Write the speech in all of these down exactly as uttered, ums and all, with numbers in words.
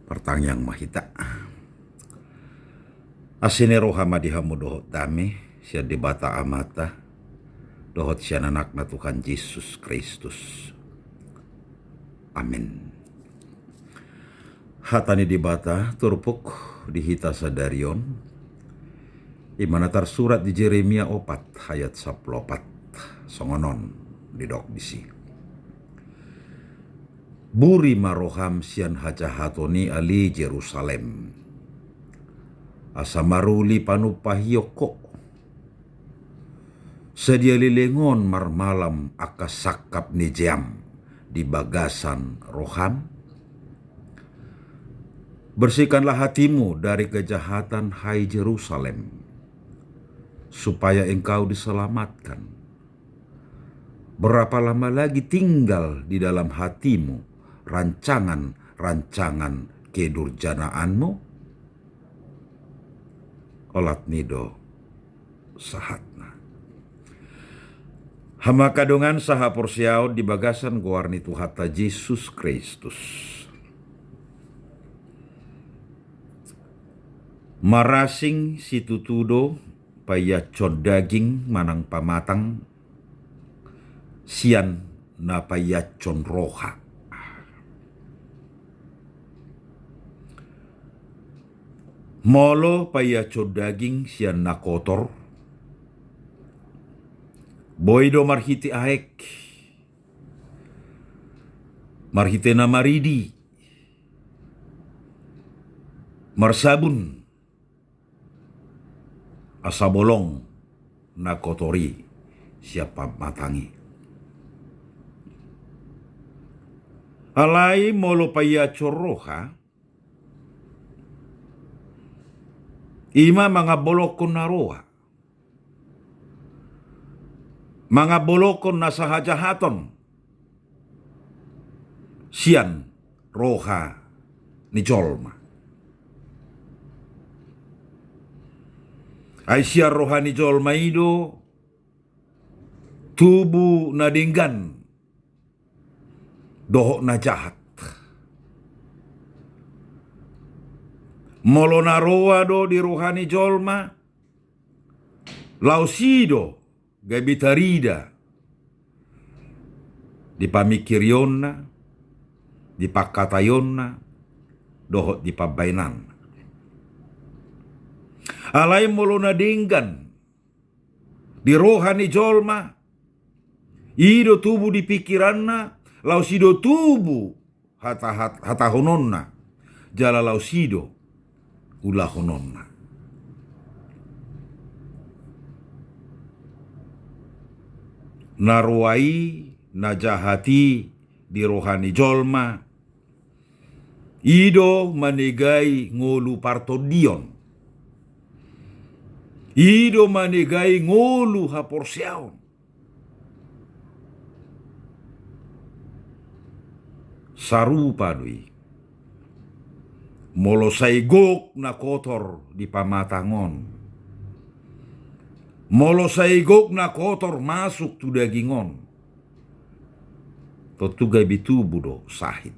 Martangiang ma hita. Asi ni roha ma di hamu dohot dame sian Debata Amanta dohot sian Anakna Tuhan Jesus Kristus. Amen. Hata ni Debata turpuk di hita sadari on, i ma na tarsurat di Jeremia opat ayat sampulu opat. Songon on didok disi: Buri ma roham sian hajahaton i, ale Jerusalem, asa maruli panumpahion ho. Sadia leleng on marmalam angka sangkap ni jeam di bagasan roham? Bersihkanlah hatimu dari kejahatan, hai Jerusalem, supaya engkau diselamatkan. Berapa lama lagi tinggal di dalam hatimu rancangan-rancangan kedurjanaanmu? Olat ni i do sahatna. Hamu angka dongan sahaporseaon di bagasan goar ni Tuhanta Jesus Kristus, marasing situtu do paiashon daging manang pamatang sian na paiashon roha. Molo paiashon daging sian na kotor, boi do marhite aek, marhite na maridi, marsabun, asa bolong na kotor i sian pamatang i. Alai molo paiashon roha, i ma mangambolongkon na roa, mangambolongkon na sahajahaton sian roha ni jolma. Ai sian roha ni jolma i do tubu na denggan dohot na jahat. Molo na roa do di roha ni jolma, laos i do gabe tarida di pamingkirionna, di pangkataionna dohot di pambaenanna. Alai molo na denggan di roha ni jolma, i do tubu di pingkiranna, laos i do tubu hata-, hat-, hatahononna, jala laos i do ulahononna. Na roa i, na jahat i di roha ni jolma, i do manegai ngolu partondion. I do manegai ngolu haporseaon. Sarupa do i. Molo sai gok na kotor di pamatang on, molo sai gok na kotor masuk tu daging on, tontu gabe tubu do sahit.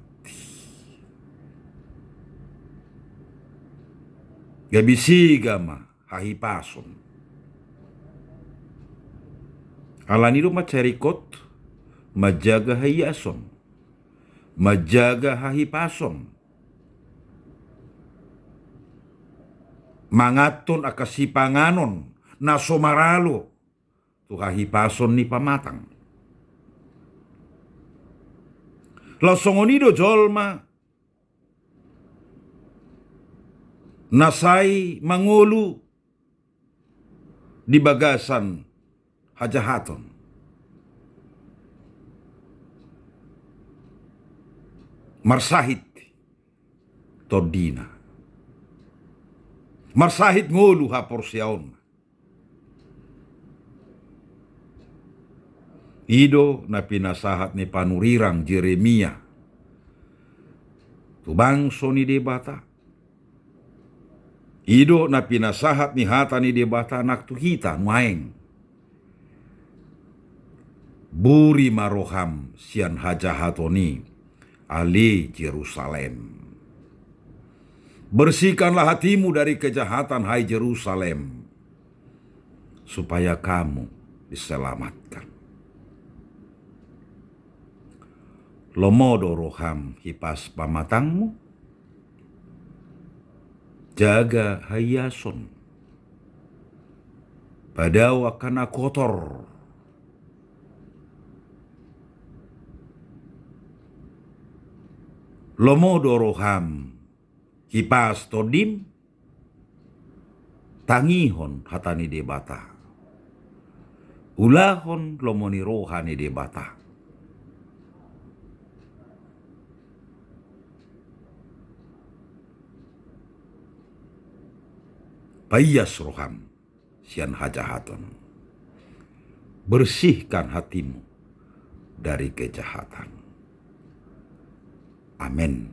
Gabe sega ma hahipason. Alani i do mansai ringkot manjaga haiason, manjaga hahipason, manganhon angka sipanganon na so maralo tu hahipason ni pamatang. Laos songon i do jolma na sai mangolu di bagasan hajahaton. Marsahit tondina. Marsahit ngolu haporseaonna. I do na pinasahat ni panurirang Jeremia tu bangso ni Debata. I do na pinasahat ni hata ni Debata nang tu hita nuaeng. Buri ma roham sian hajahaton i, ale Jerusalem. Bersihkanlah hatimu dari kejahatan, hai Jerusalem, supaya kamu diselamatkan. Lomo do roham hipas pamatangmu, jaga haiason, padao angka na kotor. Lomo do roham hipas tondim, tangihon hata ni Debata. Ulahon lomo ni roha ni Debata. Paias roham sian hajahaton. Bersihkan hatimu dari kejahatan. Amen.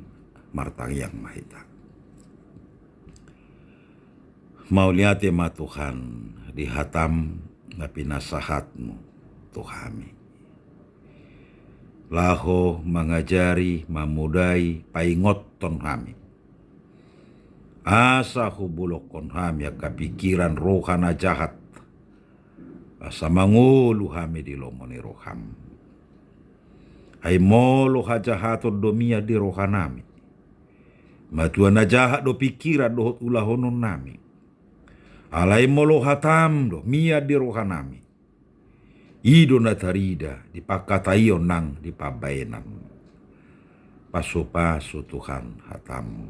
Martangiang ma hita. Mauliate ma Tuhan di hatam na pinasahatmu tu hami. Laho mangajari, mamodai, paingothon hami. Asa hubolongkon hami angka pikiran roha na jahat. Asa mangolu hami di lomo ni roham. Ai molo hajahaton do mian di rohanami, matua na jahat do pikiran dohot ulahononnami. Alai molo hatam do mian di rohanami, i do na tarida di pangkataion nang di pambahenan. Pasupasu Tuhan hatam.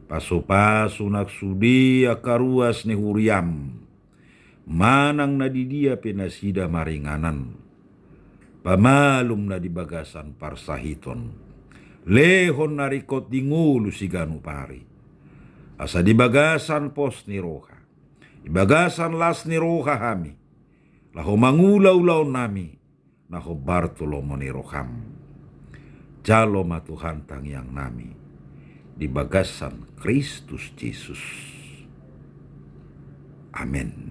Pasupasu nang sude angka ruas ni huriam. Manang na di dia pe nasida maringanan, pamalum na di bagasan parsahiton. Lehon na ringkot di ngolu siganup ari. Asa di bagasan pos ni roha, di bagasan las ni roha hami, laho mangula ulaonnami na hombar tu lomo ni roham. Jalo ma Tuhan tangiangnami di bagasan Kristus Jesus. Amen.